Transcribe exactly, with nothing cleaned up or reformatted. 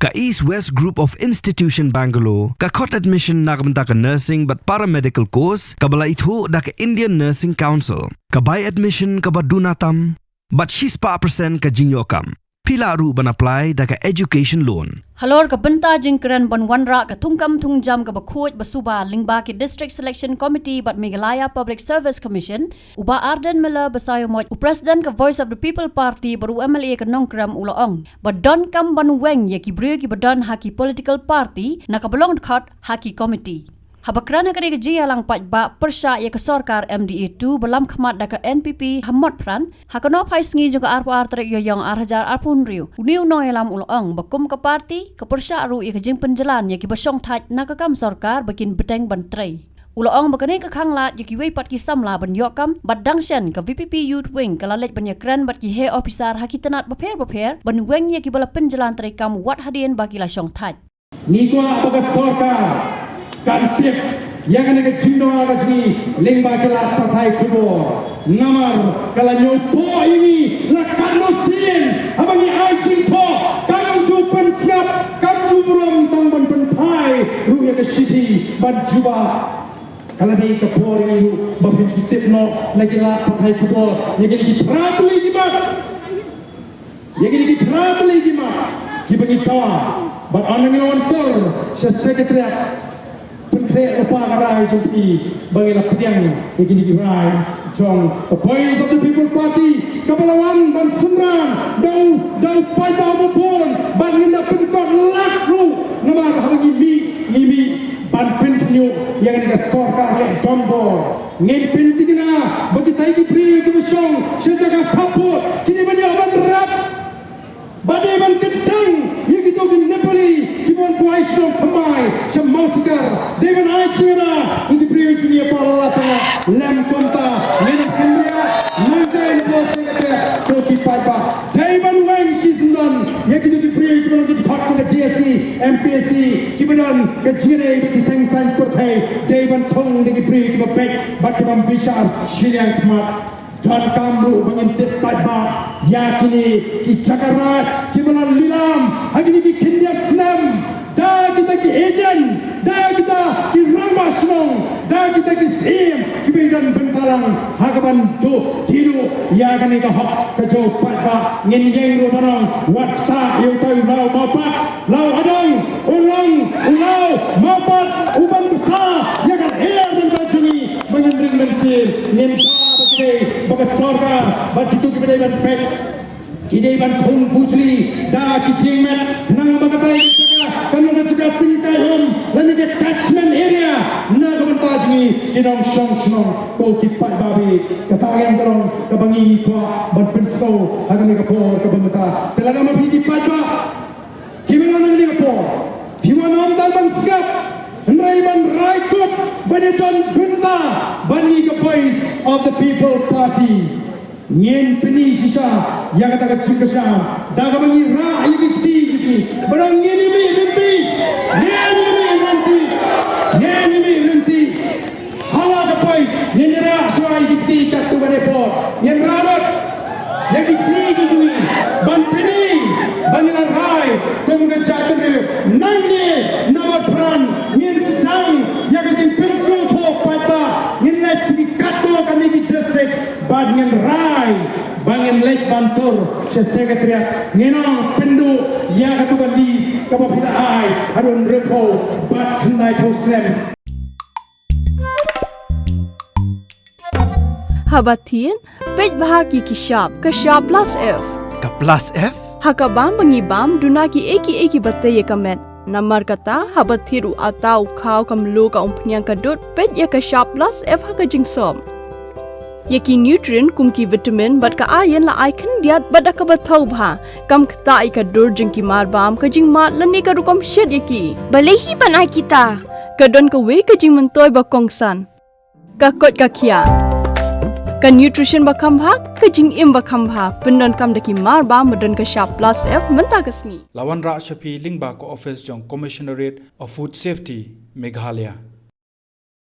Ka East West Group of Institution Bangalore ka khot admission na ka bynta ka nursing bad paramedical course kaba la ithuh da ka Indian Nursing Council. Ka bai admission kaba duna tam bad shispah percent ka jingïoh kam. Phi lah ruh ban apply da ka education loan. Halor ka bynta jingkren ban wanrah ka thungkam thungjam kaba khuid ba suba lyngba ki District Selection Committee bad Meghalaya Public Service Commission, u Bah Ardent Miller Basaiawmoit, u President ka Voice of the People Party bad u M L A ka Nongkrem, u la ong ba donkam ban weng ïa ki briew kiba don ha ki political party na kaba long dkhot ha ki committee. Haba kren ha kane ka jingïalang paidbah pyrshah ïa ka sorkar M D A two ba lam khmat da ka N P P ha Motphran, ha ka nohphai sngi jong ka arphew ar tarik Ïaïong ar hajar arphew hynriew, une u nongïalam u la ong ba kum ka party ka pyrshah ruh ïa ka jingpynjlan ïa kiba shongthait na ka kam sorkar ba kin bteng ban trei. U la ong ba kane ka khanglad ïa kiwei pat ki samla ban ïoh kam, bad dang shen ka V P P Youth Wing ka la leit ban ïakren bad ki heh ophisar ha ki tnat bapher bapher ban weng ïa kiba la pynjlan treikam wat hadien ba ki la shongthait. Ngi kwah ba ka sorkar kan tip ïa kane ka jingdawa ka jong ngi lyngba ki lad pathai khubor. Namar ka la ñiewpoh ïa ngi la katno sien haba ngi ai jingthoh, kam ju pynsngap, kam ju burom tang ban pynphai ruh ïa ka shithi ban jubab. Ka la dei ka por ïa ngi ruh ba phin shu tip noh na ki lad pathai khubor ïa kine ki phra tylli ki mat. Ïa kine ki phra tylli ki mat kiba ngi dawa, bad ynda ngi la wan tur sha Secretariat, pynkhreh lypa ka rai jong phi ba ngi la pdiang ïa kine ki rai jong ka Voice of the People Party kaba la wan ban synran da u, da u paidbah uba bun, bad ngin da pynkut lad ruh namar haba ngi mih, ngi mih ban pynkynmaw ïa kane ka sorkar leh donbor. Ngin pynthikna ba kita ki briew kiba shong sha jaka khappud ki dei ban ïoh ban rep, ba dei ban kyntang ïa kito ki Nepali kiba wan buh ai shnong thymmai sha Mawsikar. Dei ban ai jingïada ïa ki briew jong ngi hapoh Latanga. Lem kumta, ngin ym kynriah nangta ïa ka Secretariat, ko ki paidbah. Dei ban weng shisyndon ïa kito ki briew kiba long ki dkhot jong ka D S C, M P S C, kiba don ka jingïadei bad ki seng saiñ pyrthei. Dei ban thung da ki briew kiba beit bad kiba bishar shiliang khmat. Donkam ruh ba ngin tip paidbah ïa kine ki jaka raid kiba la lilam ha kine ki khyndiat snem da kita ki agent, da kita ki rangbah shnong, da kita ki syiem kiba don bynta lang ha kaban duh, duh ïa kane ka hok ka jong u paidbah. Ngin ïeng ruh ban ong, wat ktah ïa utai u law Mawpat, law Adong, u long u law Mawpat uban bsa ïa ka lyer bynta jong ngi. Ba ngin ring mynsiem, ngin sa ba ki dei, ba ka sorkar bad kito kiba dei ban peit, ki dei ban thung bujli da ki diengmet, khnang ba katai ka jaka kan long ka jaka tyngkai um lane ka catchment area na ka bynta jong ngi ki nongshong shnong, ko ki paidbah. Kata ka long kaba ngi kwah ban pynsngew ha kane ka por kaba mynta. Te lada ma phi ki paidbah kiba don ha kane ka por, phi wan ym tang ban sngap, hynrei ban rai kut ban ïadon bynta bad ngi ka Voice of the People Party. Ngin pyni shisha ïa kata ka jingkyrshan da kaba ngi rah ïa ki kti ki jong ngi, ba dang ngin ïa mih lynti, ngin ïa mih lynti, ngin ïa mih lynti. Ha la ka Voice ngin rah shuwa ïa ki kti katto katne por. Ngin rah lut ïa ki kti ki jong ngi ban pyni ba ngi la rai kum ka jaitbynriew. Nangne na Motphran ngin sdang ïa ka jingpynsngewthuh paidbah. Ngin leit sha ki katto katne ki district bad ngin rai ba ngin leit ban tur sha Secretariat. Ngin ong pynduh ïa kato ka list kaba phi la ai haduh hynriewphew bad khyndai phew snem. Haba thied, peit bha ki ki shap, ka shap plus F. Ka plus F? Ha ka bam ba ngi bam, duna kiei kiei kiba tei ïa ka met. Namar kata, haba thied u atta, u khaw, ka mluh, ka umphniang, ka dud, peit ïa ka shap plus F ha ka jingsop. Ïa ki nutrient kum ki vitamin bad ka iron la ai khyndiat bad da kaba thaw bha. Kam ktah ïa ka dur jong ki marbam, ka jingmad lane ka rukom shet ïa ki. Balei hi ban ai kita? Ka don kawei ka jingmyntoi ba kongsan. Ka koit ka khiah. Ka nutrition ba kham bha, ka jingim ba kham bha. Pyndonkam da ki marbam ba don ka shap plus F mynta ka sngi. La wanrah sha phi lyngba ka office jong Commissionerate of Food Safety, Meghalaya.